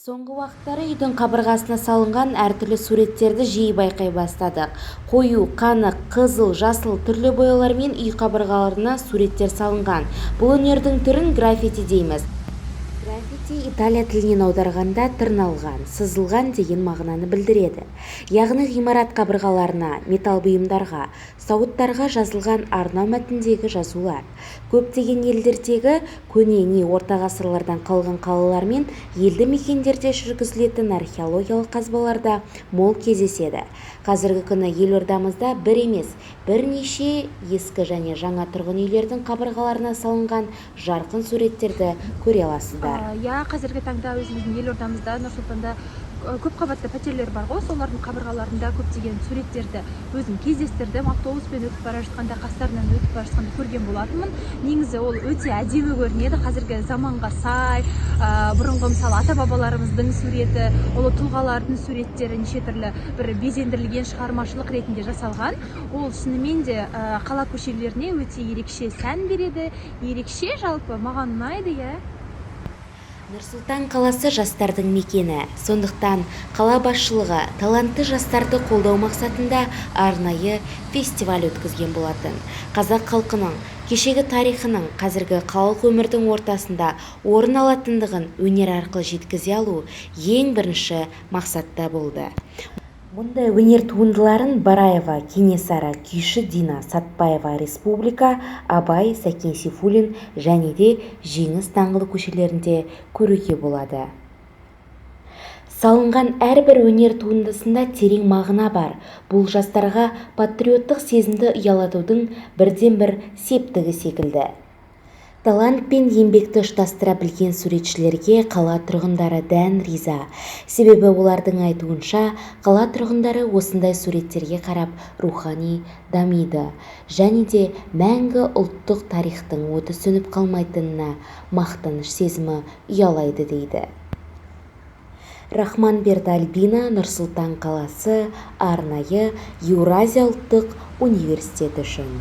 Соңғы уақыттары үйдің қабырғасына салынған әртүрлі суреттерді жиі байқай бастадық. Қою, қанық, қызыл, жасыл түрлі бояулармен үй қабырғаларына суреттер салынған. Бұл өнердің түрін граффити дейміз. Граффити италия тілінен аударғанда тырналған, сызылған деген мағынаны білдіреді. Яғни ғимарат қабырғаларына, металл бұйымдарға, сауыттарға жазылған арнау мәтіндегі жазулар. Көптеген елдердегі көне не орта ғасырлардан қалған қалалар мен елді мекендерде жүргізілетін археологиялық қазбаларда мол кездеседі. Қазіргі күні елордамызда бір емес, бірнеше ескі және жаңа тұрғын үйлердің қабырғаларына салынған жарқын суреттерді көре аласыздар. Иә, қазіргі таңда өзіміздің елордамызда, Нұр Сұлтанда көп қабатты пәтерлер бар ғой, солардың қабырғаларында көптеген суреттерді өзім кездестірдім. Автобуспен өтіп бара жатқанда, қастарынан өтіп бара жатқанда көрген болатынмын. Негізі ол өте әдемі көрінеді, қазіргі заманға сай. Бұрынғы, мысалы, ата бабаларымыздың суреті, ұлы тұлғалардың суреттері неше түрлі бір безендірілген шығармашылық ретінде жасалған. Ол шынымен де қала көшелеріне өте ерекше сән береді, ерекше, жалпы маған ұнайды, иә. Нұр-Сұлтан қаласы жастардың мекені. Сондықтан қала басшылығы талантты жастарды қолдау мақсатында арнайы фестиваль өткізген болатын. Қазақ халқының кешегі тарихының қазіргі қалалық өмірдің ортасында орын алатындығын өнер арқылы жеткізе алу ең бірінші мақсатта болды. Мұндай өнер туындыларын Бараева, Кенесары, күйші Дина, Сатпаева, Республика, Абай, Сәкен Сейфуллин және де Жеңіс даңғылы көшелерінде көруге болады. Салынған әрбір өнер туындысында терең мағына бар. Бұл жастарға патриоттық сезімді ұялатудың бірден-бір септігі секілді. Талант пен еңбекті ұштастыра білген суретшілерге қала тұрғындары дән риза. Себебі олардың айтуынша, қала тұрғындары осындай суреттерге қарап рухани дамиды және де мәңгі ұлттық тарихтың оты сөніп қалмайтынына мақтаныш сезімі ұялайды дейді. Рахманберді, Альбина, Нұр-Сұлтан қаласы, арнайы Еуразия ұлттық университеті үшін.